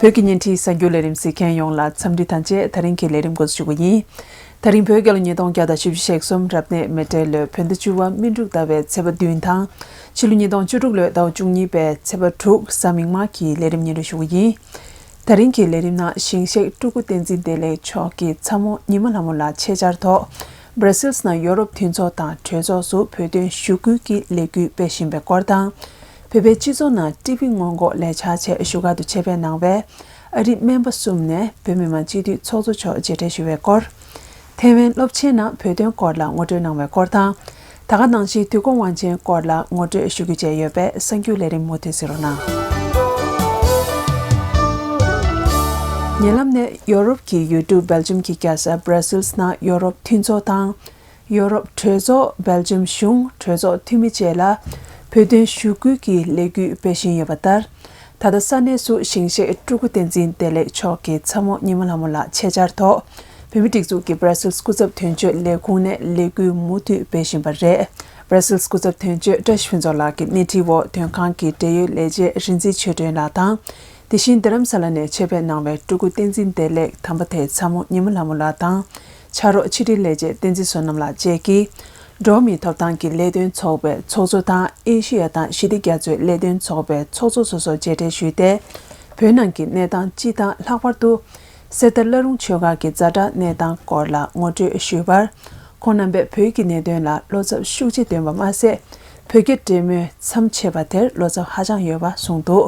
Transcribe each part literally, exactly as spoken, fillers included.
བོད་ཀྱི་བརྙན་འཕྲིན་གསར་འགྱུར་ལས་རིམ་གཟིགས་མཁན་ཡོངས་ལ་འཚམས་འདྲི་དང་བཅས། ད་རིང་གི་ལས་རིམ་འགོ་འཛུགས་ཞུ་གི་ཡིན། ད་རིང་བོད་རྒྱལ་ལོ་ཉིས་སྟོང་བརྒྱ་དང་བཞི་བཅུ་ཞེ་གསུམ་རབ་གནས་མེ་སྤྲེལ་ལོའི་བོད་ཟླ་བཅུ་པ་སྨིན་དྲུག་ཟླ་བའི་ཚེས་པ་བདུན་དང་། ཕྱི་ལོ་ཉིས་སྟོང་བཅུ་དྲུག་ལོའི་ཟླ་བ་བཅུ་གཉིས་པའི་ཚེས་པ་དྲུག་གཟའ་མིག་དམར་གྱི་ལས་རིམ་སྙན་སྒྲོན་ཞུ་གི་ཡིན། ད་རིང་གི་ལས་རིམ་ནང་ཞིང་གཤེགས་སྤྲུལ་སྐུ་བསྟན་འཛིན་བདེ་ལེགས་མཆོག་གི་ཚ་མོ་ཉི་མ་ལྷ་མོ་ལགས་ཆེད་བཅར་ཐོག་སྦྲ་སིལ་ནང་ཡོ་རོབ་མཐུན་ཚོགས་དང་གྲོས་ཚོགས་སུ་བོད་དོན་ཞུ་སྐུལ་གྱི་ལས་འགུལ་སྤེལ་བཞིན་པའི་སྐོར་དང་། བོད་པའི་སྤྱི་ཚོགས་ནང་ཊི་བི་སྔོན་འགོག་ལས་འཆར་ཆེད་བཞུགས་སྒར་དུ་ཆེད་ཕེབས་གནང་བའི་ཨ་རིའི་སྨན་པ་གསུམ་ནས་བོད་མི་མང་སྤྱི་འཐུས་ཚོགས་གཙོ་མཆོག་མཇལ་འཕྲད་ཞུ་བའི་སྐོར། ཐའེ་ཝན་སློབ་ཆེན་ནང་བོད་དོན་སྐོར་ལ་ངོ་སྤྲོད་གནང་བའི་སྐོར་དང་། ད་ག་ནང་བཞིན་དུས་འཁོར་དབང་ཆེན་སྐོར་ལ་ངོ་སྤྲོད་ཞུ་རྒྱུ་བཅས་ཡོད་པས་གསར་འགྱུར་ལས་རིམ་མུ་མཐུད་གཟིགས་རོགས་གནང་། ཉེ་ལམ་ནས་ཡོ་རོབ་ཀྱི་ཡུལ་གྲུ་སྦེལ་ཇམ་གྱི་རྒྱལ་ས་སྦྲ་སིལ་ནང་ཡོ་རོབ་མཐུན་ཚོགས་དང་། ཡོ་རོབ་གྲོས་ཚོགས། སྦེལ་ཇམ་གཞུང་། གྲོས་ཚོགས་འཐུས་མི་བཅས་ལ་བོད་དོན་ཞུ་སྐུལ་གྱི་ལས་འགུལ་སྤེལ་བཞིན་ཡོད་པ་ལྟར། ད་ལྟ་ས་གནས་སུ་ཞིང་གཤེགས་སྤྲུལ་སྐུ་བསྟན་འཛིན་བདེ་ལེགས་མཆོག་གི་ཚ་མོ་ཉི་མ་ལྷ་མོ་ལགས་ཆེད་བཅར་ཐོག་བོད་མིའི་སྒྲིག་འཛུགས་ཀྱི་སྦྲ་སིལ་སྐུ་ཚབ་དོན་གཅོད་ལས་ཁུངས་ནས་ལས་འགུལ་མུ་མཐུད་སྤེལ་བཞིན་པ་རེད། སྦྲ་སིལ་སྐུ་ཚབ་དོན་གཅོད་བཀྲ་ཤིས་ཕུན་ཚོགས་ལགས་ཀྱི་སྣེ་ཁྲིད་འོག་དོན་ཁང་གི་འབྲེལ་ཡོད་ལས་བྱེད་རིག་འཛིན་ཆོས་སྒྲོན་ལགས་དང་། དེ་བཞིན་རྡ་རམ་ས་ལ་ནས་ཆེད་ཕེབས་གནང་བའི་སྤྲུལ་སྐུ་བསྟན་འཛིན་བདེ་ལེགས་དམ་པ་དེའི་ཚ་མོ་ཉི་མ་ལྷ་མོ་ལགས་དང་། ཕྱག་རོགས་ཕྱི་དྲིལ་ལས་བྱེད་བསྟན་འཛིན་བསོད་ནམས་ལགས་བཅས་ཀྱིས། འགྲོ་བ་མིའི་ཐོབ་ཐང་གི་ལས་དོན་ཚོགས་པའི་ཚོགས་གཙོ་དང་ཨེ་ཤེ་ཡ་དང་ཞི་བདེ་རྒྱ་མཚོའི་ལས་དོན་ཚོགས་པའི་ཚོགས་གཙོ་སོ་སོར་མཇལ་འཕྲད་ཞུས་ཏེ། བོད་ནང་གི་གནས་སྟངས་སྤྱི་དང་ལྷག་པར་དུ། གསེར་རྟ་བླ་རུང་ཆོས་སྒར་གྱི་ཛ་དྲག་གནས་སྟངས་སྐོར་ལ་ངོ་སྤྲོད་ཞུས་པར། ཁོང་རྣམ་པས་བོད་ཀྱི་གནད་དོན་ལ་བློ་འཚབ་ཤུགས་ཆེ་བཏོན་པ་མ་ཟད། བོད་རྒྱ་འབྲེལ་མོལ་མཚམས་ཆད་པ་དེར་བློ་འཚབ་ཧ་ཅང་ཡོད་པ་གསུངས་འདུག་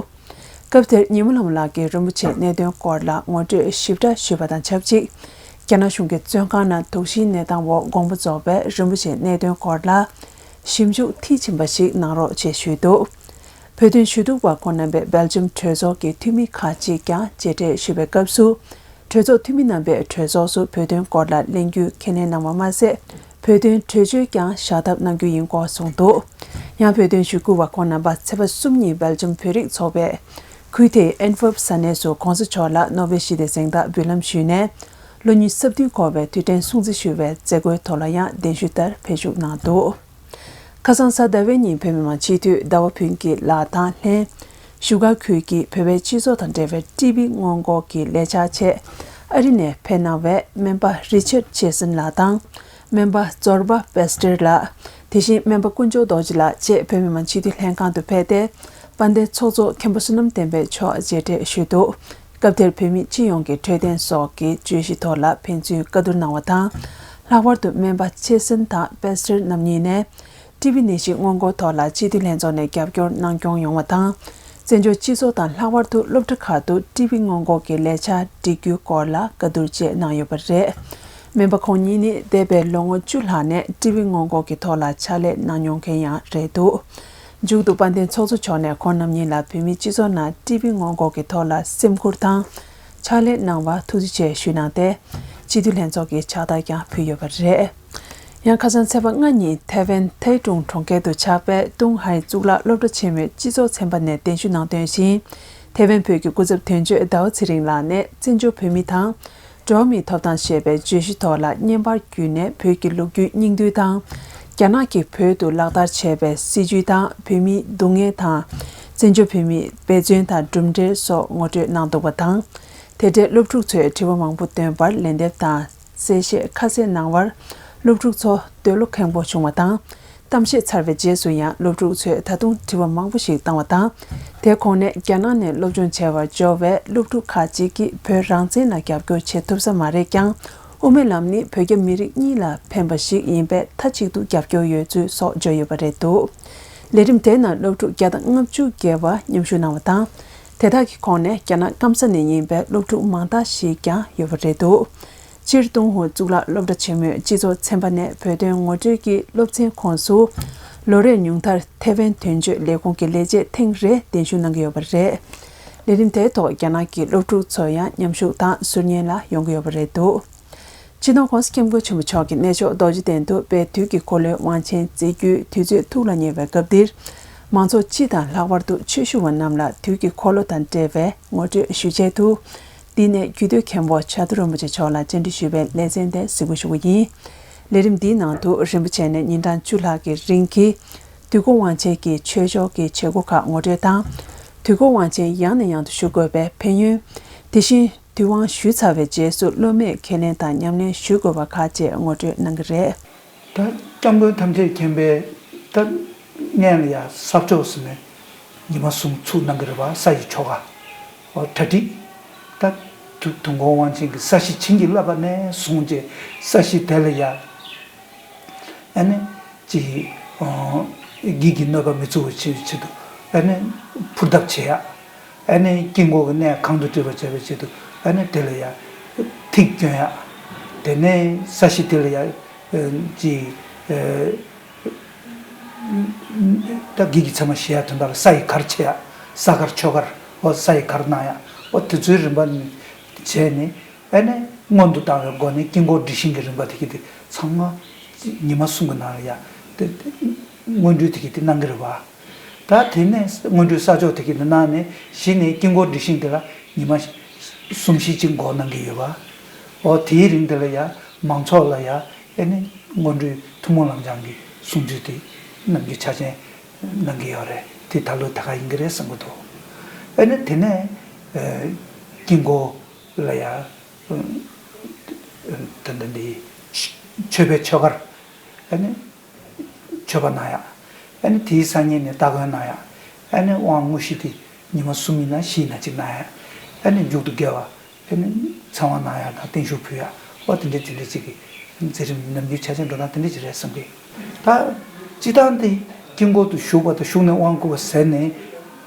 སྐབས་དེར་ཉི་མ་ལྷ་མོ་ལགས་ཀྱིས་རིན་པོ་ཆེའི་གནད་དོན་སྐོར་ལ་ངོ་སྤྲོད་ཞིབ་ཕྲ་ཞུས་པ་དང་ཆབས་ཅིག་རྒྱ་ནག་གཞུང་གི་བཙོན་ཁང་ནང་དུག་ཤིང་གནས་སྟངས་འོག་དགོངས་པ་རྫོགས་པའི་རིན་པོ་ཆེའི་གནད་དོན་སྐོར་ལ་ཞིབ་འཇུག་མཐིལ་ཕྱིན་པ་ཞིག་གནང་རོགས་ཞེས་ཞུས་འདུག་བོད་དོན་ཞུ་གཏུག་པ་ཁོང་རྣམ་པས་སྦེལ་ཇམ་གྲོས་ཚོགས་ཀྱི་འཐུས་མི་ཁག་ཅིག་ཀྱང་མཇལ་འཕྲད་ཞུས་པའི་སྐབས་སུ། གྲོས་ཚོགས་འཐུས་མི་རྣམ་པས་གྲོས་ཚོགས་སུ་བོད་དོན་སྐོར་ལ་གླེང་རྒྱུའི་ཁས་ལེན་གནང་བ་མ་ཟད། བོད་དོན་གྲོས་ཆོད་ཀྱང་བཞག་ཐབས་གནང་རྒྱུ་ཡིན་སྐོར་གསུངས་འདུག་ཡང་བོད་དོན་ཞུ་སྐུལ་བ་ཁོང་རྣམ་པ་ཚེས་པ་གསུམ་ཉིན་སྦེལ་ཇམ་བོད་རིགས་ཚོགས་པའི་ཁུལ་དེའི་ཨན་ཝརབ་ས་གནས་སུ་གོང་ས་མཆོག་ལ་ནོ་བེལ་ཞི་བདེའི་གཟེངས་རྟགས་འབུལ་ལམ་ཞུས་ནས། ལོ་ཉི་ཤུ་རྩ་བདུན་འཁོར་བའི་དུས་དྲན་སྲུང་བརྩི་ཞུ་བའི་མཛད་སྒོའི་ཐོག་ལ་ཡང་གདན་ཞུ་ལྟར་ཕེབས་ཞུགས་གནང་འདུག་ཁ་སང་གཟའ་ཟླ་བའི་ཉིན་བོད་མི་མང་སྤྱི་འཐུས་ཟླ་བ་ཕུན་གྱི་ལགས་དང་ལྷན། བཞུགས་སྒར་ཁུལ་གྱི་བོད་པའི་སྤྱི་ཚོགས་དང་འབྲེལ་བའི་ཊི་བི་སྔོན་འགོག་གི་ལས་འཆར་ཆེད་ཨ་རི་ནས་ཕེབས་གནང་བའི་སྨན་པ་རི་ཆར་ཆེ་སན་ལགས་དང་། སྨན་པ་ཛོར་བ་པེ་སྟེར་ལགས། དེ་བཞིན་སྨན་པ་དཀོན་མཆོག་རྡོ་རྗེ་ལགས་བཅས་བོད་མི་མང་སྤྱི་འཐུས་ལྷན་ཁང་དུ་ཕེབས་ཏེ། དཔལ་ལྡན་ཚོགས་གཙོ་མཁན་པོ་བསོད་ནམས་བསྟན་འཕེལ་མཆོག་མཇལ་འཕྲད་ཞུས་འདུག་སྐབས་དེར་བོད་མི་སྤྱི་ཡོངས་ཀྱི་འཕྲོད་བསྟེན་སོགས་ཀྱི་བརྗོད་གཞི་ཐོག་ལ་ཕན་ཚུན་བཀའ་བསྡུར་གནང་བ་དང་། ལྷག་པར་དུ་སྨན་པ་ཆེ་སན་དང་པེ་སྟེར་རྣམ་གཉིས་ནས། ཊི་བི་ནད་གཞི་སྔོན་འགོག་ཐོག་ལ་སྤྱི་འཐུས་ལྷན་ཚོགས་ནས་རྒྱབ་སྐྱོར་གནང་སྐྱོང་ཡོང་བ་དང་། བཙན་བྱོལ་སྤྱི་ཚོགས་དང་ལྷག་པར་དུ་སློབ་གྲྭ་ཁག་ཏུ་ཊི་བི་སྔོན་འགོག་གི་ལས་འཆར་སྒྲིག་རྒྱུའི་སྐོར་ལ་བཀའ་བསྡུར་བཅས་གནང་ཡོད་པ་རེད། སྨན་པ་ཁོང་གཉིས་ནི་འདས་པའི་ལོ་ངོ་བཅུ་ལྷག་ནས་ཊི་བི་སྔོན་འགོག་གི་ཐོག་ལ་ཕྱག་ལས་གནང་མྱོང་མཁན་ཡང་རེད་འདུག་མཇུག་ཏུ་དཔལ་ལྡན་ཚོགས་གཙོ་མཆོག་ནས་ཁོང་རྣམ་གཉིས་ལ་བོད་མིའི་སྤྱི་ཚོགས་ནང་ཊི་བི་སྔོན་འགོག་གི་ཐོག་ལ་སེམས་ཁུར་དང་། ཕྱག་ལས་གནང་བར་ཐུགས་རྗེ་ཆེ་ཞུས་གནང་སྟེ། སྤྱི་འཐུས་ལྷན་ཚོགས་ཀྱི་ཕྱག་རྟགས་ཀྱང་ཕུལ་ཡོད་པ་རེད། ཡང་ཁ་སང་ཚེས་པ་ལྔ་ཉིན་ཐའེ་ཝན་ཐའེ་ཀྲུང་གྲོང་ཁྱེར་དུ་ཆགས་པའི་ཏུང་ཧའེ་གཙུག་ལག་སློབ་གྲྭ་ཆེན་མོའི་སྤྱི་ཚོགས་ཚན་པ་ནས་གདན་ཞུ་གནང་དོན་བཞིན། ཐའེ་ཝན་བོད་ཀྱི་སྐུ་ཚབ་དོན་གཅོད་ཟླ་བ་ཚེ་རིང་ལགས་ནས་བཙན་བྱོལ་བོད་མི་དང་། འགྲོ་བ་མིའི་ཐོབ་ཐང་ཞེས་པའི་བརྗོད་གཞི་ཐོག་ལ་བརྙན་པར་བརྒྱུད་ནས་བོད་ཀྱི་ལོ་རྒྱུས་སྙིང་བསྡུས་དང་། རྒྱ་ནག་གིས་བོད་དུ་ལག་བསྟར་བྱས་པའི་སྲིད་བྱུས་དང་བོད་མིའི་སྡུག་བསྔལ་དང་། བཙན་བྱོལ་བོད་མིའི་འབད་བརྩོན་དང་གྲུབ་འབྲས་སོགས་ངོ་སྤྲོད་གནང་འདུག་པ་དང་། དེ་འབྲེལ་སློབ་ཕྲུག་ཚོས་དྲི་བ་མང་པོ་བཏོན་པར་ལན་འདེབས་དང་གསལ་བཤད་ཁ་གསལ་གནང་བར། སློབ་ཕྲུག་ཚོ་འདོད་བློ་ཁེངས་པོ་བྱུང་བ་དང་། གཏམ་བཤད་ཚར་བའི་རྗེས་སུ་ཡང་སློབ་ཕྲུག་ཚོས་ད་དུང་དྲི་བ་མང་པོ་ཞིག་བཏང་བ་དང་། དེ་གོང་ནས་རྒྱ་ནག་ནས་སློབ་སྦྱོང་བྱེད་པར་འབྱོར་བའི་སློབ་ཕྲུག་ཁག་ཅིག་གིས་བོད་རང་བཙན་ལ་རྒྱབ་སྐྱོར་བྱེད་ཐུབ་ས་མ་རེད་ཀྱང་། དབུ་མའི་ལམ་ནི་བོད་རྒྱ་མི་རིགས་གཉིས་ལ་ཕན་པ་ཞིག་ཡིན་པས་མཐའ་གཅིག་ཏུ་རྒྱབ་སྐྱོར་ཡོད་ཚུལ་སོགས་བརྗོད་ཡོད་པ་རེད་འདུག་ལས་རིམ་དེའི་ནང་སློབ་ཕྲུག་བརྒྱ་དང་ལྔ་བཅུ་བརྒལ་བ་མཉམ་ཞུགས་གནང་བ་དང་། དེ་དག་གི་ཁོངས་ནས་རྒྱ་ནག་སྐམ་ས་ནས་ཡིན་པའི་སློབ་ཕྲུག་མང་དག་ཞིག་ཀྱང་ཡོད་པ་རེད་འདུག་སྤྱིར་ཏུང་ཧུའེ་གཙུག་ལག་སློབ་གྲྭ་ཆེན་མོའི་སྤྱི་ཚོགས་ཚན་པ་ནས་བོད་དོན་ངོ་སྤྲོད་ཀྱི་སློབ་ཚན་ཁོངས་སུ། ལོ་རེར་ཉུང་མཐར་ཐའེ་ཝན་དོན་གཅོད་ལས་ཁུངས་ཀྱི་ལས་བྱེད་ཐེངས་རེ་གདན་ཞུ་གནང་གི་ཡོད་པ་རེད། ལས་རིམ་དེའི་ཐོག་རྒྱ་ནག་གི་སློབ་ཕྲུག་ཚོ་ཡང་མཉམ་ཞུགས་དང་ཟུར་ཉན་ལ་ཡོང་གི་ཡོད་པ་རེད་འདུག་སྤྱི་ནོར་༸གོང་ས་༸སྐྱབས་མགོན་ཆེན་པོ་མཆོག་གི་གནས་མཆོག་རྡོ་རྗེ་གདན་དུ་དཔལ་དུས་ཀྱི་འཁོར་ལོའི་དབང་ཆེན་མཛད་རྒྱུའི་དུས་ཚོད་ཐུགས་ལ་ཉེ་བའི་སྐབས་འདིར། མང་ཚོགས་སྤྱི་དང་ལྷག་པར་དུ་ཆོས་ཞུ་བ་རྣམས་ལ་དུས་ཀྱི་འཁོར་ལོ་དང་འབྲེལ་བའི་ངོ་སྤྲོད་ཞུ་ཆེད་དུ། འདི་ནས་རྒྱུད་སྟོད་མཁན་པོ་བྱ་རྡོ་རིན་པོ་ཆེ་མཆོག་ལ་བཅར་འདྲི་ཞུས་པའི་ལེ་ཚན་དེ་གཟིགས་འབུལ་ཞུ་གི་ཡིན། ལས་རིམ་འདིའི་ནང་དུ་རིན་པོ་ཆེ་ནས་ཉིན་གྲངས་བཅུ་ལྷག་གི་རིང་གི་དུས་འཁོར་དབང་ཆེན་གྱི་ཆོས་ཕྱོགས་ཀྱི་བྱེད་སྒོ་ཁག་ངོ་སྤྲོད་དང་། དུས་འཁོར་དབང་ཆེན་ཡང་ནས་ཡང་དུ་ཞུ་དགོས་པའི་ཕན་ཡོན། དེ་བཞིན་དུས་དབང་ཞུས་ཚར་བའི་རྗེས་སུ་སློབ་མས་ཁས་ལེན་དང་ཉམས་ལེན་ཞུ་དགོས་པ་ཁག་བཅས་ངོ་སྤྲོད་གནང་གི་རེད། ད་སྐྱབས་མགོན་ཐམས་ཅད་མཁྱེན་པས་ད་སྔོན་ལ་ཡང་ས་ཕྱོགས་ཟེར་ནས་ཉི་མ་གསུམ་ཚུགས་གནང་གི་རེད་པ། ས་ཡི་ཆོ་ག་འོ་གྲ་སྒྲིག་ད་དུ་དུས་འཁོར་དབང་ཆེན་གྱི་ས་གཞི་བྱིན་གྱིས་བརླབས་པ་ནས་བཟུང་རྗེས་ས་གཞི་དེ་ལ་ཡང་ཨ་ནི་ཅིག་ཨ་བགེགས་ཀྱི་གནོད་པ་མི་ཚུགས་པ་བྱེད་ཆེད་དུ་ཨ་ནི་ཕུར་གདབ་བྱེད་ཡ། ཨ་ནི་དཀྱིལ་འཁོར་གྱི་གནས་གང་དུ་སྒྲིབ་པར་བྱ་བའི་ཆེད་དུ་ཨ་ནི་དེ་ལ་ཡ་ཐིག་བསྐྱོན་ཡ། དེ་ནས་ས་གཞི་དེ་ལ་ཡ་ཅིག་ད་བགེགས་ཀྱི་མཚན་མ་ཞི་ཡ་དོན་དག་ལ་ས་ཡི་གར་བྱེད་ཡ། ས་གར་ཆོས་གར་འོ་ས་ཡི་གར་གནང་ཡ། འོ་དེ་ཚོའི་རིམ་པ་ནས་བྱས་ནས། ཨ་ནི་སྔོན་དུ་བཏང་བའི་སྒོ་ནས་དཀྱིལ་འཁོར་སྒྲིག་ཤིང་གི་རིམ་པ་དེ་གི་དེ་ཚང་མ་ཉི་མ་གསུམ་གྱི་ནང་ལ་ཡ་དེ་སྔོན་འགྲོའི་དེ་གི་དེ་གནང་གི་རེད་པ། ད་དེ་ནས་སྔོན་འགྲོའི་ས་ཕྱོགས་དེ་གི་དེ་གནང་ནས་གཞི་ནས་དཀྱིལ་འཁོར་སྒྲིག་ཤིང་དེ་ལ་ཉི་མ་གསུམ་བཞི་ཅིག་འགོར་གནང་གི་ཡོད་པ། འོ་དེའི་རིང་དེ་ལ་ཡ་མང་ཚོགས་ལ་ཡ་ཨ་ནི་སྔོན་འགྲོའི་ཐུན་མོང་ལམ་སྦྱང་གི་གསུང་ཆོས་དེ་ནམ་རྒྱུན་ཆ་ཆེན་གནང་གི་ཡོད་རེད། དེ་ད་ལོ་ད་ག་ཡིན་གི་རེད་བསམ་གི་འདུག་ཨ་ནི་དེ་ནས་དཀྱིལ་འཁོར་ལ་ཡ། ད་ལྟ་འདི་མཆོད་པའི་ཆོ་གར་ཨ་ནི་མཆོད་པ་གནང་ཡ། ཨ་ནི་དེའི་སང་ཉིན་ནས་སྟ་གོན་གནང་ཡ། ཨ་ནི་དབང་དངོས་གཞི་དེ་ཉི་མ་གསུམ་ཡིན་ན་བཞི་ཡིན་ན་གཅིག་གནང་ཡ། ཨ་ནི་མཇུག་ཏུ་དགེ་བ་ཨ་ནི་ཚེ་དབང་གནང་ཡ་དང་བརྟན་བཞུགས་ཕུལ་ཡ། འོ་དེ་འདྲ་དེ་འདྲ་གཅིག་གི་མཛད་རིམ་ནམ་རྒྱུན་ཆ་ཆེན་འགྲོ་སྟངས་དེ་འདྲ་གཅིག་རེད་བསམ་གི། ད་སྤྱི་བཏང་དེ་དཀྱིལ་འཁོར་དུ་བཞུགས་པ་དང་བཞུགས་ནས་དབང་བསྐུར་བ་ཟེར་ནས་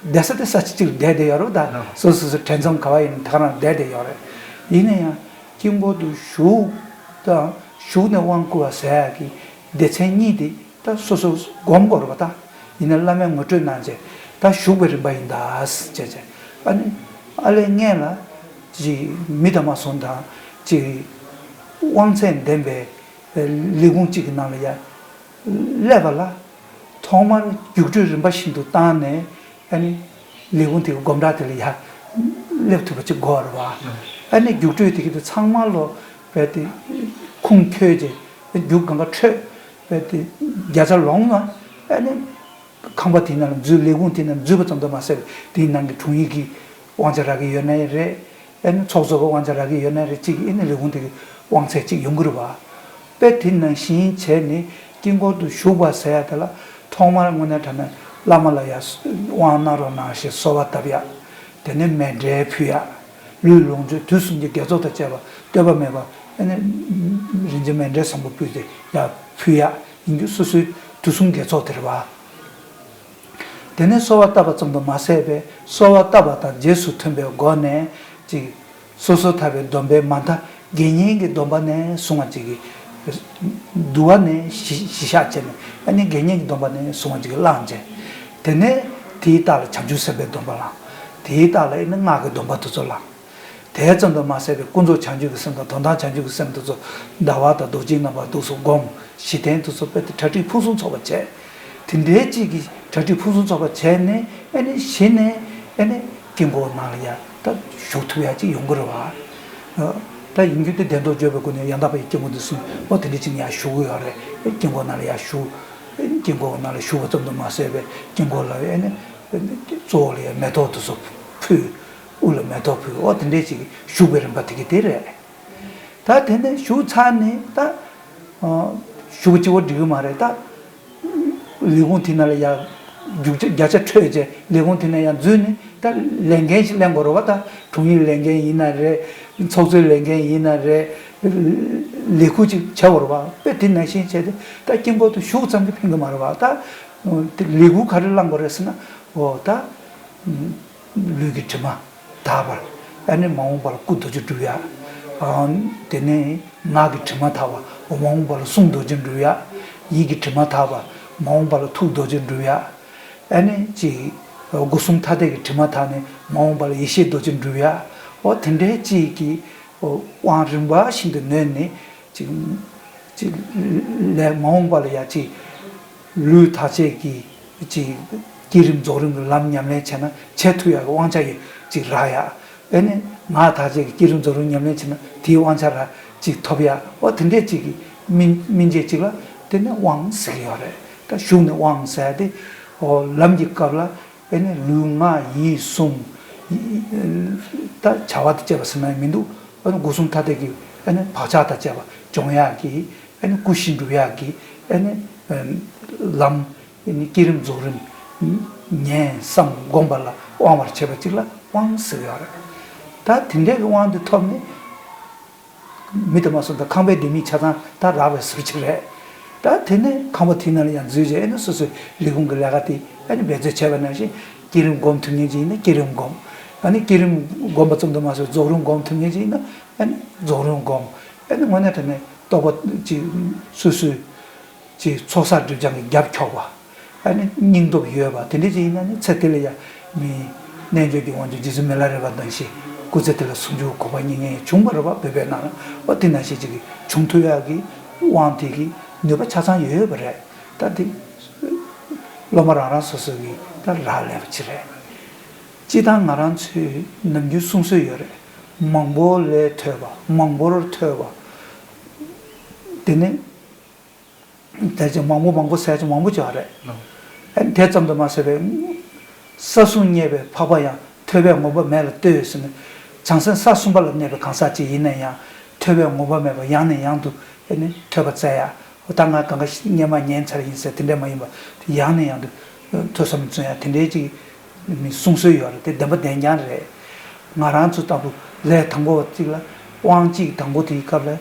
བསྡད་ས་དེ་ས་ཆ་གཅིག་ལ་བསྡད་བསྡད་ཡོད་རེད། ད་སོ་སོ་སོ་གྲལ་འཛོམས་ག་བ་ཡིན་ན་ད་ག་རང་བསྡད་བསྡད་ཡོད་རེད། ཡིན་ན་ཡང་དཀྱིལ་འཁོར་དུ་བཞུགས་དང་བཞུགས་ནས་དབང་བསྐུར་བ་ཟེར་ཡག་གི་སྡེ་ཚན་གཉིས་དེ་ད་སོ་སོ་སྒོམ་དགོས་རེད་པ། ད་ཡིན་ན་བླ་མས་ངོ་སྤྲོད་གནང་རྗེས་ད་བཞུགས་པའི་རིམ་པ་ཡིན་ད་ཟེར་བྱས་བྱས། ཨ་ནི་ཨ་ལས་སྔོན་ལ་ཅིག་མི་དང་མ་སོང་དང་ཅིག་དབང་ཚད་ལྡན་པའི་ལས་ཁུངས་གཅིག་གི་ནང་ལ་ཡ་སླེབས་པ་ལ་ཐོག་མར་རྒྱུགས་སྤྲོད་རིམ་པ་བཞིན་དུ་བཏང་ནས་ཨ་ནི་ལས་ཁུངས་དེ་གི་སྒོམ་གྲྭ་དེ་ལ་ཡ་སླེབས་ཐུབ་པ་ཅིག་དགོས་རེད་པ། ཨ་ནི་རྒྱུགས་སྤྲོད་དེ་གི་དེ་ཚང་མ་ལོ་བས་དེ་ཁུངས་འཁྱོལ་རྗེས་རྒྱུགས་སྒང་ག་འཕྲོད་བས་དེ་བརྒྱ་ཆ་ལོངས་ན་ཨ་ནི་ཁང་པ་དེ་ནང་ལ་འཛུལ། ལས་ཁུངས་དེ་ནང་འཛུལ་བ་ཙམ་དུ་མ་ཟད་དེའི་ནང་གི་དྲུང་ཡིག་གི་དབང་ཆ་རག་གི་ཡོད་ན་ཡང་རེད། ཨ་ནི་ཚོགས་གཙོ་གི་དབང་ཆ་རག་གི་ཡོད་ན་རེད། གཅིག་ཨ་ནི་ལས་ཁུངས་དེ་གི་དབང་ཚད་གཅིག་ཡོང་གི་རེད་པ། དཔེ་དེ་ནང་བཞིན་བྱས་ནས་དཀྱིལ་འཁོར་དུ་བཞུགས་པ་ཟེར་ཡ་དེ་ལ་ཐོག་མར་དངོས་གནས་དྲང་གནས་བླ་མ་ལ་ཡ་དབང་གནང་རོགས་གནང་ཞེས་གསོལ་བ་བཏབ་ཡ། དེ་ནས་མཎྜལ་ཕུལ་ཡ། ལུས་ལོངས་སྤྱོད་དུས་གསུམ་གྱི་དགེ་ཚོགས་དང་བཅས་པ་ལྟོས་པ་མེད་པ་ཨ་ནི་རིན་ཆེན་མཎྜལ་བཟང་པོ་ཕུལ་ཏེ་ཡ་ཕུལ་ཡ་ཡིན་རྒྱུ་སོ་སོའི་དུས་གསུམ་དགེ་ཚོགས་དེ་རེད་པ། དེ་ནས་གསོལ་བ་བཏབ་པ་ཙམ་དུ་མ་ཟད་པའི་གསོལ་བ་བཏབ་པ་དང་རྗེས་སུ་མཐུན་པའི་སྒོ་ནས་ཅིག་སོ་སོར་ཐར་པའི་སྡོམ་པའི་མ་མཐའ་དགེ་བསྙེན་གྱི་སྡོམ་པ་ནས་བཟུང་བ་ཅིག་གི་བསྡུ་བ་ནས་གཞི་གཞི་བཞག་བྱས་ནས་ཨ་ནི་དགེ་བསྙེན་གྱི་སྡོམ་པ་ནས་བཟུང་བ་ཅིག་གི་བླངས་བྱས། དེ་ནས་དེའི་རྟགས་ལ་བྱང་ཆུབ་སེམས་དཔའི་སྡོམ་པ་བླངས། དེའི་རྟགས་ལ་ཨ་ནི་སྔགས་ཀྱི་སྡོམ་པ་དེ་ཚོ་བླངས། དེ་ཙམ་དུ་མ་ཟད་པའི་ཀུན་རྫོབ་བྱང་ཆུབ་ཀྱི་སེམས་དང་དོན་དམ་བྱང་ཆུབ་ཀྱི་སེམས་དེ་ཚོ་ཟླ་བ་དང་རྡོ་རྗེ་རྣམ་པ་འདུག་སེ་བསྒོམ། གཞི་རྟེན་དེ་ཚོ་དཔེ་དེ་གྲ་སྒྲིག་ཕུན་སུམ་ཚོགས་པ་བྱས། དེ་འདྲའི་གཅིག་གིས་གྲ་སྒྲིག་ཕུན་སུམ་ཚོགས་པ་བྱས་ནས་ཨ་ནི་གཞི་ནས་ཨ་ནི་དཀྱིལ་འཁོར་ནང་ལ་ཡ་ད་བཞུགས་ཐུབ་ཡ་གཅིག་ཡོང་གི་རེད་པ། ད་ཡིན་རྒྱུ་དེ་བདེན་མདོག་བརྗོད་པའི་སྒོ་ནས་ཡང་དག་པའི་དཀྱིལ་འཁོར་འདི་གསུངས། འོ་དེ་འདྲ་ཅིག་ནས་ཡར་བཞུགས་ཀྱི་ཡོད་རེད། དཀྱིལ་འཁོར་ནང་ལ་ཡར་བཞུགས། དཀྱིལ་འཁོར་ནང་ལ་བཞུགས་པ་ཙམ་དུ་མ་ཟད་པའི་དཀྱིལ་འཁོར་ལ་ཨ་ནི་གཙོ་བོ་ལ་ཡ་མེ་ཏོག་དེ་ཚོ་ཕུལ། དབུ་ལ་མེ་ཏོག་ཕུལ། འོ་དེ་འདྲས་ཅིག་བཞུགས་པའི་རིམ་པ་དེ་གི་དེ་རེད། ད་དེ་ནས་བཞུགས་ཚར་ནས་ད་བཞུགས་གཅིག་པོ་འགྲིག་གི་མ་རེད། ད་ལས་ཁུངས་དེ་ན་ལ་ཡ་རྒྱུག་ཆ་བརྒྱ་ཆ་འཕྲོད་བྱས་ལས་ཁུངས་དེ་ན་ཡ་འཛུལ་ནས་ད་ལས་འགན་ཞིག་ལེན་དགོས་རེད་པ། ད་དྲུང་ཡིག་ལས་འགན་ཡིན་ན་རེད། ཚོགས་གཙོའི་ལས་འགན་ཡིན་ན་རེད། ལས་ཁུར་ཅིག་བྱ་དགོས་རེད་པ། དཔེ་དེ་ནང་བཞིན་བྱས་ཏེ་ད་དཀྱིལ་འཁོར་དུ་བཞུགས་ཙམ་གྱིས་ཕན་གི་མ་རེད་པ། ད་ལས་ཁུར་ག་རེ་བླང་དགོས་རེད་ཟེར་ན། འོ་ད། ལུས་ཀྱི་དྲི་མ་དག་པ། ཨ་ནི་མ་འོངས་པ་ལ་སྐུ་རྡོ་རྗེ་འགྲུབ་ཡ། ཨ་དེ་ནས་ངག་གི་དྲི་མ་དག་པ། མ་འོངས་པ་ལ་གསུང་རྡོ་རྗེ་འགྲུབ་ཡ། ཡིད་ཀྱི་དྲི་མ་དག་པ། མ་འོངས་པ་ལ་ཐུགས་རྡོ་རྗེ་འགྲུབ་ཡ། ཨ་ནི་ཅིག་སྒོ་གསུམ་ཐ་དད་ཀྱི་དྲི་མ་དག་ནས་མ་འོངས་པ་ལ་ཡེ་ཤེས་རྡོ་རྗེ་འགྲུབ་ཡ། འོ་དེ་འདྲའི་ཅིག་གི་དབང་རིམ་པ་བཞིན་དུ་ནོན་ནས་ཅིག་ཅིག་ལས་མ་འོངས་པ་ལ་ཡ་ཅིག་ལུས་དག་བྱེད་ཀྱི་ཅིག་བསྐྱེད་རིམ་རྫོགས་རིམ་གྱི་ལམ་ཉམས་ལེན་བྱས་ན་བྱེད་ཐུབ་ཡག་གི་དབང་ཆ་ཡོད་ཅིག་རག་ཡ། ཨེ་ནི་ངག་དག་བྱེད་ཀྱི་བསྐྱེད་རིམ་རྫོགས་རིམ་ཉམས་ལེན་བྱས་ན་དེའི་དབང་ཆ་རག་ཅིག་ཐོབ་ཡ། འོ་དེ་འདྲས་ཅིག་གི་སྨིན་སྨིན་བྱེད་ཅིག་ལ་དེ་ནི་དབང་ཟེར་གྱི་ཡོད་རེད། ད་གཞུང་ནས་དབང་ཟེར་ཏེ་འོ་ལམ་གྱི་སྐབས་ལ། ཨ་ནི་ལུས་ངག་ཡིད་གསུམ། ད་བྱ་བ་དང་བཅས་པ་ཟེར་ན་མི་འདུག་ཨ་ནི་སྒོ་གསུམ་ཐ་དད་ཀྱི་ཨ་ནི་བག་ཆགས་དང་བཅས་པ་སྦྱོང་ཡག་གི། ཨ་ནི་སྐུ་བཞི་འགྲུབ་ཡག་གི། ཨ་ནི་ལམ། ཨ་ནི་བསྐྱེད་རིམ་རྫོགས་རིམ། ཉན་བསམ་སྒོམ་པ་ལ་དབང་བར་བྱེད་པ་ཅིག་ལ་དབང་ཟེར་ཡོད་རེད། ད་དེ་འདྲའི་གི་དབང་དེ་ཐོབ་ནས། མི་དེ་མ་སོང་ད་ཁང་པའི་ལྡེ་མིག་ཆ་ཚང་ད་རག་པའི་ཟུར་ཅིག་རེད། ད་དེ་ནས་ཁང་པ་དེའི་ནང་ལ་ཡང་འཛུལ་རྗེས་ཨ་ནི་སོ་སོའི་ལས་ཁུངས་ཀྱི་ལས་ཀ་དེ་ཨ་ནི་འབད་རྩོལ་བྱས་པ་ནང་བཞིན་བསྐྱེད་རིམ་སྒོམ་ཐུབ་མཁན་ཅིག་ཡིན་ན་བསྐྱེད་རིམ་སྒོམ། ཨ་ནི་བསྐྱེད་རིམ་སྒོམ་པ་ཙམ་དུ་མ་ཟད་རྫོགས་རིམ་སྒོམ་ཐུབ་མཁན་ཅིག་ཡིན་ན་ཨ་ནི་རྫོགས་རིམ་སྒོམ། ཨ་ནི་དངོས་གནས་དྲང་གནས་རྟོགས་པ་ཅིག་སོ་སོའི་ཅིག་ཚོགས་བསགས་སྒྲིབ་སྦྱང་གི་རྒྱབ་འཁྱོག་པ། ཨ་ནི་སྙིང་སྟོབས་ཡོད་པ་དེ་འདྲ་ཅིག་ཡིན་ན་ནི་ཚེ་འདི་ལ་ཡང་མི་རྣལ་འབྱོར་གྱི་དབང་ཕྱུག་རྗེ་བཙུན་མི་ལ་རས་པ་ནང་བཞིན་སྐུ་ཚེ་འདི་ལ་ཟུང་འཇུག་གོ་འཕང་རྙེད་མཁན་བྱུང་བ་རེད་པ། བོད་པའི་ནང་ལ་འོ་དེ་ནང་བཞིན་ཅིག་གི་བྱུང་ཐུབ་ཡག་གི་དབང་དེ་གི་ནུས་པ་ཆ་ཚང་ཡོད་ཡོད་པ་རེད། ད་དེ་སློབ་མ་རང་རང་སོ་སོ་གི་ད་རག་ལས་པ་ཅིག་རེད། སྤྱིར་བཏང་ང་རང་ཚོའི་ནམ་རྒྱུན་གསུང་སྲོལ་ཡོད་རེད། མང་པོ་ལས་ཐོས་པ་མང་པོར་ཐོས་པ། དེ་ནི། དེ་ཅི་མང་པོ་མང་པོ་ཟེར་ཅི་མང་པོ་ཅིག་ཡོད་རེད། ཨ་ནི་དེ་ཙམ་དུ་མ་ཟད་པའི། ས་གསུམ་རྙེད་པའི་འཕགས་པ་ཡང་ཐོས་པས་ངོམས་པ་མེད་ལ་ལྟོས་ཟེར་ནས། བྱང་སེམས་ས་གསུམ་པ་ལ་གནས་པའི་གང་ཟག་ཅིག་ཡིན་ན་ཡང་ཐོས་པས་ངོམས་པ་མེད་པར་ཡང་ནས་ཡང་དུ་ཨ་ནི་ཐོས་པ་སྩལ་ཡ། འོ་ད་ང་གང་ག་སྔོན་མ་ཉན་ཚར་ཡིན་ཟེར་དེ་འདྲ་མ་ཡིན་པར་ཡང་ནས་ཡང་དུ་ཐོས་བསམ་བརྩོན་ཡ་དེ་འདྲའི་ཅིག་ནི་གསུང་སྲོལ་ཡོད་རེད། དེ་བདེན་པ་བདེན་རྐྱང་རེད། ང་རང་ཚོ་ལྟ་བུ་ལས་དང་པོ་བ་གཅིག་ལ་དབང་གཅིག་དང་པོ་དེའི་སྐབས་ལ།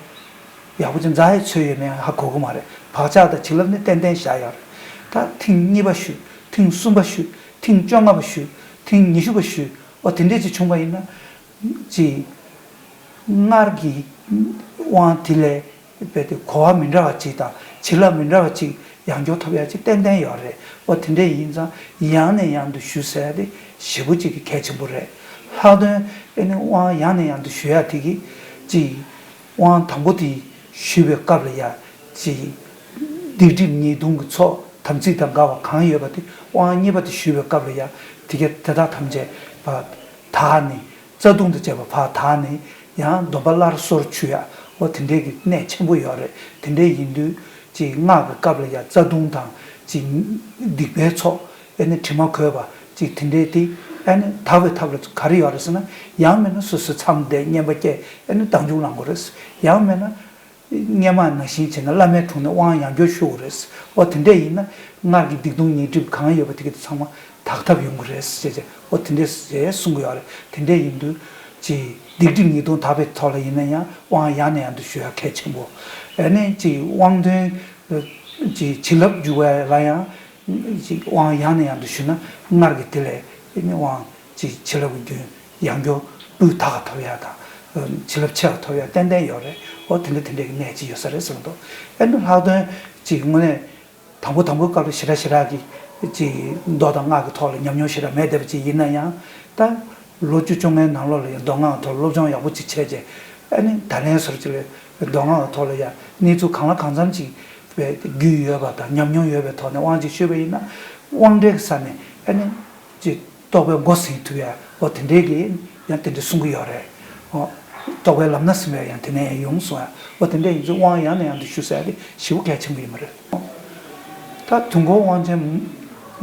ཡག་པོ་ཅིག་མཛའ་ཡི་ཚོད་ཡོད་མེད་ཧ་གོ་གི་མ་རེད། བག་ཆགས་དང་བྱིན་རླབས་ནི་ཏན་ཏན་བཞག་ཡོད་རེད། ད་ཐེངས་གཉིས་པ་ཞུས། ཐེངས་གསུམ་པ་ཞུས། ཐེངས་བཅོ་ལྔ་པ་ཞུས། ཐེངས་ཉི་ཤུ་པ་ཞུས། ཨོ་དེ་འདྲས་ཅིག་བྱུང་པ་ཡིན་ན། ཅིག་སྔར་གྱི་དབང་དེ་ལས་རྦད་དེ་གོ་བ་མི་འདྲ་བ་ཅིག་དང་བྱིན་རླབས་མི་འདྲ་བ་ཅིག་ཡང་བསྐྱར་ཐོབ་ཡ་ཅིག་ཏན་ཏན་ཡོད་རེད། ཨོ་དེ་འདྲས་ཡིན་ཙང་ཡང་ནས་ཡང་དུ་ཞུ་ཟེར་ཡ་དེ་ཞེ་པོ་ཅིག་གི་གལ་ཆེན་པོ་རེད། ལྷག་དོན་ཨེ་ནི་དབང་ཡང་ནས་ཡང་དུ་ཞུ་ཡ་དེ་གི་ཅིག་དབང་དང་པོ་དེ་ཞུས་པའི་སྐབས་ལ་ཡ་ཅིག་སྡིག་སྒྲིབ་ཉེས་ལྟུང་གི་ཚོགས་དམ་ཚིག་དང་འགལ་བ་གང་ཡོད་པ་དེ་དབང་གཉིས་པ་དེ་ཞུས་པའི་སྐབས་ལ་ཡ་དེ་ག་དེ་དག་ཐམས་ཅད་ཕར་དག་ནས་རྩ་ལྟུང་དང་བཅས་པ་ཕར་དག་ནས་ཡང་སྡོམ་པ་སླར་གསོར་ཆུད་ཡ། འོ་དེ་འདྲའི་གི་གནད་ཆེན་པོ་ཡོད་རེད། དེ་འདྲའི་ཡིན་དུས་ཅིག་སྔགས་ཀྱི་སྐབས་ལ་ཡ་རྩ་ལྟུང་དང་ཅིག་སྡིག་པའི་ཚོགས་ཨེ་ནི་དྲི་མ་གོས་པ་ཅིག་དེ་འདྲའི་དེ་ཨེ་ནི་དག་པའི་ཐབས་ལ་ག་རེ་ཡོད་རེད་ཟེར་ན། ཡང་མིན་ན་སོ་སོའི་མཚམས་བསྡད་བསྙེན་པ་བསྐྱེད་ཨེ་ནི་བདག་འཇུག་བླང་དགོས་རེད། ཡང་མིན་ན། སྔོན་མ་ནང་བཞིན་བྱས་ན་བླ་མའི་དྲུང་ནས་དབང་ཡང་བསྐྱར་ཞུ་དགོས་རེད། འོ་དེ་འདྲས་ཡིན་ན་སྔར་གྱི་སྡིག་ལྟུང་ཉེས་སྒྲིབ་གང་ཡོད་པ་དེ་ག་དེ་ཚང་མ་དག་ཐབས་ཡོང་གི་རེད་ཅེས་བྱས། འོ་དེ་འདྲས་ཞེས་གསུང་གི་ཡོད་རེད། དེ་འདྲས་ཡིན་དུས་ཅིག་སྡིག་སྒྲིབ་ཉེས་ལྟུང་དག་པའི་ཐོག་ལ་ཡིན་ན་ཡང་དབང་ཡང་ནས་ཡང་དུ་ཞུ་ཡ་གལ་ཆེན་པོ། ཨ་ནི་ཅིག་དབང་དོན་ཅིག་བྱིན་རླབས་འཇུག་པ་ལ་ཡང་ཅིག་དབང་ཡང་ནས་ཡང་དུ་ཞུ་ན་སྔར་གྱི་དེ་ལས་ཨ་ནི་དབང་། ཅིག་བྱིན་རླབས་ཀྱི་རྒྱུན་ཡང་བསྐྱར་སྤུས་དག་ཐོབ་ཡག་དང་། བྱིན་རླབས་ཆེ་བ་ཐོབ་ཡག་ཏན་ཏན་ཡོད་རེད། འོ་དེ་འདྲ་དེ་འདྲའི་གནད་ཅིག་ཡོད་ས་རེད་བསམ་འདུག་ཨེ་ནི་ལྷག་དོན་ཅིག་དངོས་གནས་དང་པོ་དང་པོའི་སྐབས་ལ་ཞེ་དྲག་ཞེ་དྲག་གི་ཅིག་མདོ་དང་སྔགས་ཀྱི་ཐོག་ལ་ཉམས་མྱོང་ཞེ་དྲག་མེད་བསྡད་པ་ཅིག་ཡིན་ན་ཡང་། ད་ལོ་བཅུ་བཅོ་ལྔའི་ནང་ལོགས་ལ་ཡང་མདོ་སྔགས་ཐོག་སློབ་སྦྱོང་ཡག་པོ་ཅིག་བྱས་རྗེས་ཨེ་ནི་ད་ལན་སོར་ཅིག་ལ་མདོ་སྔགས་ཐོག་ལ་ཡང་གནས་ཚུལ་གང་ལ་གང་འཚམ་ཅིག་བའི་རྒྱུས་ཡོད་པ་དང་ཉམས་མྱོང་ཡོད་པའི་ཐོག་ནས་དབང་ཅིག་ཞུས་པ་ཡིན་ན། དབང་གྲལ་གྱི་ས་ནས་ཨེ་ནི་ཅིག་རྟོགས་པའི་སྒོ་ཟིན་ཐུབ་ཡ། འོ་དེ་འདྲའི་གི་ཡང་དེ་འདྲ་གསུང་གི་ཡོད་རེད། འོ་རྟོགས་པའི་ལམ་སྣ་ཟིན་པའི་ཡང་དེ་ནས་ཡང་ཡོང་གསུང་ཡ། འོ་དེ་འདྲ་ཡིན་ཙང་དབང་ཡང་ནས་ཡང་དུ་ཞུ་ཟེར་ཡ་དེ་ཞེ་པོ་གལ་ཆེན་པོ་ཡིན་པ་རེད། ད་དུས་འཁོར་དབང་ཆེན་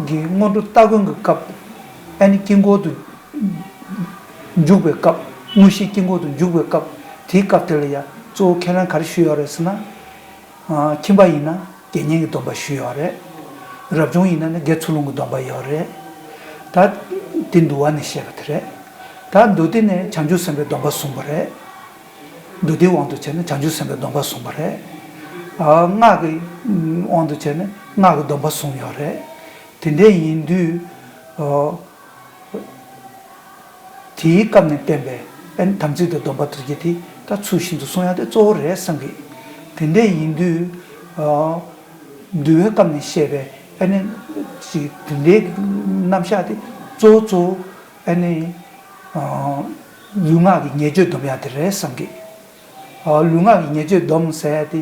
གྱི་སྔོན་འགྲོ་སྟ་གོན་གྱི་སྐབས་ཨེ་ནི་དཀྱིལ་འཁོར་དུ་འཇུག་པའི་སྐབས། དངོས་གཞིའི་དཀྱིལ་འཁོར་དུ་འཇུག་པའི་སྐབས་དེའི་སྐབས་དེ་ལ་ཡ་གཙོ་བོ་ཁས་ལེན་ག་རེ་ཞུས་ཡོད་རེད་ཟེར་ན། ཁྱིམ་པ་ཡིན་ན་དགེ་བསྙེན་གྱི་སྡོམ་པ་ཞུས་ཡོད་རེད། རབ་བྱུང་ཡིན་ན་ནི་དགེ་ཚུལ་སློང་གི་སྡོམ་པ་ཡོད་རེད། ད་དེ་འདུལ་བ་ནས་བཤད་པ་དེ་རེད། ད་མདོ་སྡེ་ནས་བྱང་ཆུབ་སེམས་དཔའི་སྡོམ་པ་གསུངས་པ་རེད། མདོ་སྡེའི་དབང་དུ་བྱས་ན་བྱང་ཆུབ་སེམས་དཔའི་སྡོམ་པ་གསུངས་པ་རེད། སྔགས་ཀྱི་དབང་དུ་བྱས་ན་སྔགས་ཀྱི་སྡོམ་པ་གསུངས་ཡོད་རེད། དེ་འདྲ་ཡིན་དུས། དེའི་སྐབས་ནས་བསྟན་པའི་ཨན་དམ་ཚིག་དང་སྡོམ་པ་དེ་གྱད་དེ་ད་ཚུལ་བཞིན་དུ་སྲུང་ཡ་དེ་གཙོ་བོ་རེད་བསམ་གི། དེ་འདྲ་ཡིན་དུས། འདུལ་བའི་སྐབས་ནས་བཤད་པའི་ཨ་ནི་ཅིག་དེ་འདྲའི་རྣམ་གཞག་དེ་གཙོ་བོ་གཙོ་བོ་ཨ་ནི་ལུས་ངག་གི་ཉེས་སྤྱོད་སྡོམ་ཡ་དེ་རེད་བསམ་གི། ལུས་ངག་གི་ཉེས་སྤྱོད་སྡོམ་ཟེར་ཡ་དེ་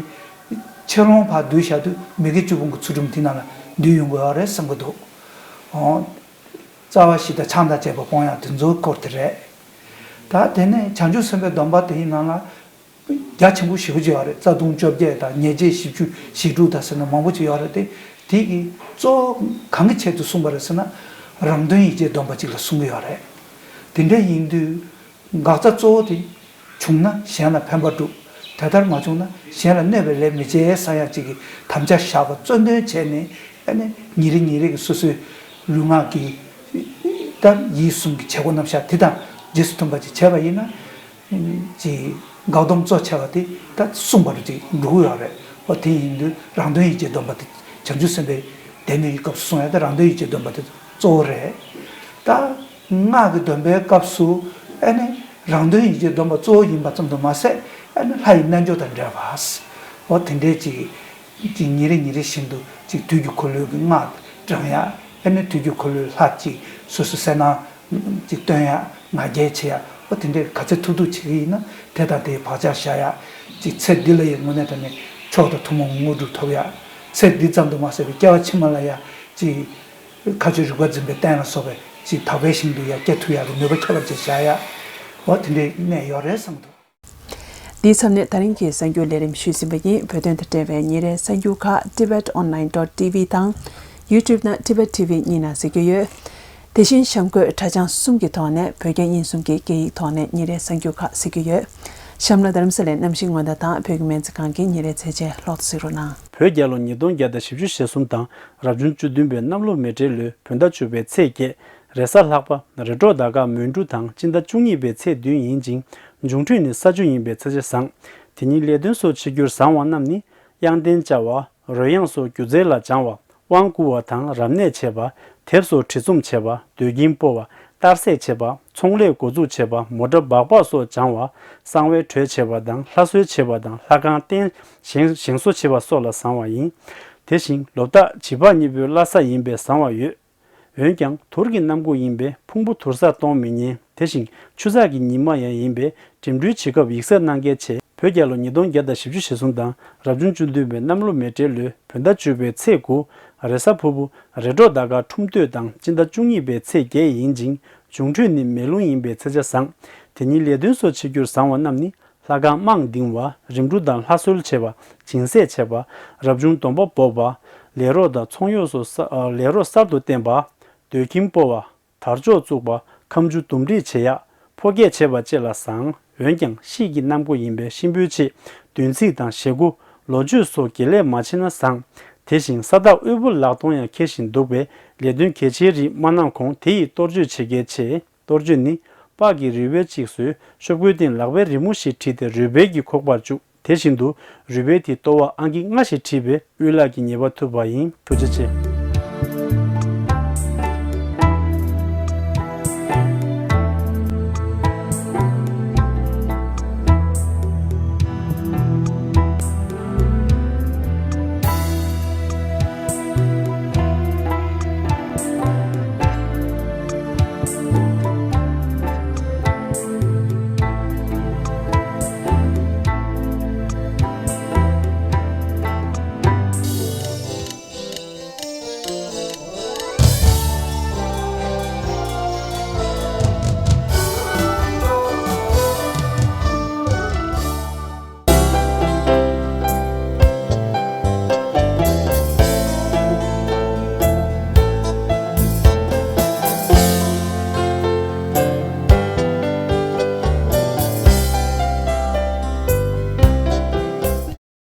ཆེ་ལོང་ཕར་བསྡུས་བཞག་དུས་མི་དགེ་བཅུ་སྤོང་གི་ཚུལ་ཁྲིམས་དེ་ནང་ལ་འདུས་ཡོང་དགོས་ཡ་རེད་བསམ་གི་འདུག་རྩ་བ་བཞི་དང་ཆང་དང་བཅས་པ་སྤོང་ཡག་དེ་ཚོའི་སྐོར་དེ་རེད། ད་དེ་ནས་བྱང་ཆུབ་སེམས་དཔའི་སྡོམ་པ་དེའི་ནང་ལ་རྒྱ་ཆེན་པོ་ཞེ་པོ་ཅིག་ཡོད་རེད། རྩ་ལྟུང་བཅོ་བརྒྱད་དང་ཉེས་བྱས་བཞི་བཅུ་ཞེ་དྲུག་དང་ཟེར་ན་མང་པོ་ཅིག་ཡོད་རེད་དེ། དེ་གི་གཙོ་བོ་གང་གི་ཆེད་དུ་གསུངས་པ་རེད་ཟེར་ན། རང་དོན་ཡིད་བྱེད་སྡོམ་པ་ཅིག་ལ་གསུང་གི་ཡོད་རེད། དེ་འདྲ་ཡིན་དུས། འགག་རྩ་གཙོ་བོ་དེ། བྱུང་ན་གཞན་ལ་ཕན་པ་སྒྲུབ། དེ་ལྟར་མ་བྱུང་ན་གཞན་ལ་གནོད་པའི་ལས་མི་བྱེད་བསམ་ཡག་ཅིག་གི་དམ་བཅའ་བཞག་པ་གཙོ་འདོན་བྱས་ནས། ཨ་ནི་ཉིན་རེ་ཉིན་རེ་གི་སོ་སོའི་ལུས་ངག་གི་ད་ཡིད་གསུམ་གྱི་བྱེད་སྒོ་རྣམ་གཞག་དེ་དང་རྗེས་སུ་མཐུན་པ་ཅིག་བྱས་པ་ཡིན་ན། ཅིག་འགག་སྡོམ་གཙོ་ཆེ་བ་དེ་ད་གསུངས་པ་རུ་ཅིག་འགྲོ་གི་ཡོད་རེད། འོ་དེ་ཡིན་དུས་རང་དོན་ཡིད་བྱེད་སྡོམ་པ་དེ་བྱང་ཆུབ་སེམས་དཔའི་སྡེ་སྣོད་ཀྱི་སྐབས་སུ་གསུངས་ཡ་དེ་རང་དོན་ཡིད་བྱེད་སྡོམ་པ་དེ་གཙོ་བོ་རེད། ད་སྔགས་ཀྱི་སྡོམ་པའི་སྐབས་སུ་ཨ་ནི་རང་དོན་ཡིད་བྱེད་སྡོམ་པ་གཙོ་བོ་ཡིན་པ་ཙམ་དུ་མ་ཟད། ཨ་ནི་ལྷ་ཡི་རྣལ་འབྱོར་དང་འབྲེལ་བ། འོ་དེ་འདྲའི་ཅིག་ཅིག་ཉིན་རེ་ཉིན་རེ་བཞིན་དུ་ཅིག་དུས་ཀྱི་འཁོར་ལོའི་གི་སྔགས་བགྲང་ཡ། ཨ་ནི་དུས་ཀྱི་འཁོར་ལོའི་ལྷ་ཅིག་སོ་སོ་གསལ་སྣང་ཅིག་སྟོན་ཡ། ང་རྒྱལ་ཆེ་ཡ། ཨོ་དེ་འདྲའི་ག་ཚོད་ཐུབ་ཐུབ་བྱེད་ཀྱི་ཡིན་ན། དེ་དང་དེའི་བག་ཆགས་བཞག་ཡ། ཅིག་ཚེ་འདི་ལ་ཡི་དངོས་གནས་དྲང་གནས་མཆོག་དང་ཐུན་མོང་དངོས་གྲུབ་ཐོབ་ཡ། ཚེ་འདི་ཙམ་དུ་མ་ཟད་པའི་སྐྱེ་བ་ཕྱི་མ་ལ་ཡ་ཅིག་མཁའ་སྤྱོད་རིག་པ་འཛིན་པའི་རྟེན་ལ་སོགས་པའི་ཅིག་དག་པའི་ཞིང་དུ་ཡ་སྐྱེ་ཐུབ་ཡ་གི་ནུས་པ་ཁྱད་པར་ཅན་བཞག་ཡ། ཨོ་དེ་འདྲའི་གནད་ཡོད་རེད་བསམ་འདུག། འདིའི་མཚམས་ནས་ད་རིང་གི་གསར་འགྱུར་ལས་རིམ་ཞུས་ཟིན་པ་ཡིན། བོད་དོན་དང་འབྲེལ་བའི་ཉིན་རེའི་གསར་འགྱུར་ཁག་tibet online dot tv དང་YouTube ནང་Tibet T V གཉིས་ནང་གཟིགས་རྒྱུ་ཡོད། དེ་བཞིན་གཤམ་འཁོད་དྲ་བྱང་གསུམ་གྱི་ཐོག་ནས་བོད་རྒྱ་གཉིས་གསུམ་གྱི་སྐད་ཡིག་ཐོག་ནས་ཉིན་རེའི་གསར་འགྱུར་ཁག་གཟིགས་རྒྱུ་ཡོད། གཤམ་ལ་རྡ་རམ་ས་ལའི་གནམ་གཤིས་སྔོན་བརྡ་དང་བོད་ཀྱི་སྨན་རྩིས་ཁང་གི་ཉིན་རེའི་ཚེས་ཆེན་ལྷག་ཏུ་གཟིགས་རོགས་གནང་། བོད་རྒྱལ་ལོ་ཉིས་སྟོང་བརྒྱ་དང་བཞི་བཅུ་ཞེ་གསུམ་དང་རབ་བྱུང་བཅུ་བདུན་པའི་གནམ་ལོ་མེ་སྤྲེལ་ལོའི་བོད་ཟླ་བཅུ་པའི་ཚེས་བརྒྱད། རེས་གཟའ་ལྷག་པ། རེས་གྲོགས་ཟླ་སྐར་མོན་གྲུ་དང་སྤྱི་ཟླ་བཅུ་གཉིས་པའི་ཚེས་བདུན་ཡིན་ཅིང་། འབྱུང་འཕྲོད་ནི་ས་བཅུ་ཡིན་པའི་ཚེས་ཆ་བཟང་། དེ་ཉིན་ལས་དོན་སོགས་བྱེད་རྒྱུར་བཟང་བ་རྣམས་ནི། གཡང་རྟེན་བཅའ་བ། རོལ་དབྱངས་སོགས་སྒྱུ་རྩལ་ལ་སྦྱང་བ། དབང་བསྐུར་བ་དང་རབ་གནས་བྱེད་པ། དེབ་སོགས་བྲིས་རྩོམ་བྱེད་པ། ཟློས་གིན་སྤོ་བ། གཏར་སྲེག་བྱེད་པ། ཚོང་ལས་འགོ་འཛུགས་བྱེད་པ། མོ་ཊ་སྦག་སྦག་སོགས་སྦྱང་བ། གསང་བའི་གྲོས་བྱེད་པ་དང་ལྷ་གསོལ་བྱེད་པ་དང་ལྷ་ཁང་རྟེན་བཞེངས་བཞེངས་གསོ་བྱེད་པ་སོགས་ལ་བཟང་བ་ཡིན། དེ་བཞིན་ལོ་རྟགས་བྱི་ཕག་གཉིས་པོའི་བླ་གཟའ་ཡིན་པས་བཟང་བ་ཡོད། འོན་ཀྱང་དུར་གྱི་གནམ་སྒོ་ཡིན་པས་ཕུང་པོ་དུར་སར་གཏོང་མི་ཉན། དེ་བཞིན་ཆུ་ཚགས་ཀྱི་ཉི་མ་ཡང་ཡིན་པས་འགྲིམ་འགྲུལ་བྱེད་སྐབས་ཡིག་གཟུགས་གནང་གལ་ཆེ། བོད་རྒྱལ་ལོ་ཉིས་སྟོང་བརྒྱ་དང་བཞི་བཅུ་ཞེ་གསུམ་དང་རབ་བྱུང་བཅུ་བདུན་པའི་གནམ་ལོ་མེ་སྤྲེལ་ལོའི་བོད་ཟླ་བཅུ་པའི་ཚེས་དགུ། རེས་གཟའ་ཕུར་བུ། རེས་གྲོགས་ཟླ་སྐར་འཁྲུངས་སྟོད་དང་སྤྱི་ཟླ་བཅུ་གཉིས་པའི་ཚེས་བརྒྱད་ཡིན་ཅིང་། འབྱུང་འཕྲོད་ནི་མེ་རླུང་ཡིན་པས་ཚེས་ཆ་བཟང་། དེ་ཉིན་ལས་དོན་སོགས་བྱེད་རྒྱུར་བཟང་བ་རྣམས་ནི། ལྷ་ཁང་རྨང་འདིང་བ། རིམ་གྲོ་དང་ལྷ་གསོལ་བྱེད་པ། སྦྱིན་སྲེག་བྱེད་པ། རབ་བྱུང་སྡོམ་པ་འབོགས་པ། ལས་རོགས་དང་ཚོང་གཡོག་སོགས་ས་ཨ་ལས་རོགས་གསར་དུ་བསྟེན་པ། ཟློས་གིན་སྤོ་བ། དར་ལྕོག་བཙུགས་པ། ཁ་མཆུ་འདུམ་འགྲིག་བྱེད་ཡག་ཕོ་སྐྱེས་བྱེད་པ་བཅས་ལ་བཟང་། འོན་ཀྱང་དཔྱིད་ཀྱི་གནམ་སྒོ་ཡིན་པས་གཤིན་པོའི་ཆེད། བདུན་ཚིགས་དང་ཞེ་དགུ། ལོ་མཆོད་སོགས་དགེ་ལེགས་མ་བྱེད་ན་བཟང་། དེ་བཞིན་ས་བདག་དབུལ་པོ་ལག་སྟོང་ཡང་འཁེལ་བཞིན་འདུག་པས་ལས་དོན་གལ་ཆེའི་རིགས་མ་གནང་གོང་དེ་ཡི་གཏོར་མཆོད་བྱེད་གལ་ཆེ། གཏོར་མཆོད་ནི། སྤགས་ཀྱི་རུས་སྦལ་གཅིག་བཟོས། ཤོག་བུའི་སྟེང་ལག་པའི་རི་མོ་ཞིག་བྲིས་ཏེ་རུས་སྦལ་གྱི་ཁོག་པར་བཅུག་དེ་བཞིན་དུ་རུས་སྦལ་དེའི་ལྟོ་བར་ཨང་ཀི་ལྔ་ཞིག་བྲིས་པས་དབུལ་ལག་གི་ཉེས་པ་ཐུབ་པ་ཡིན། ཐུགས་རྗེ་ཆེ།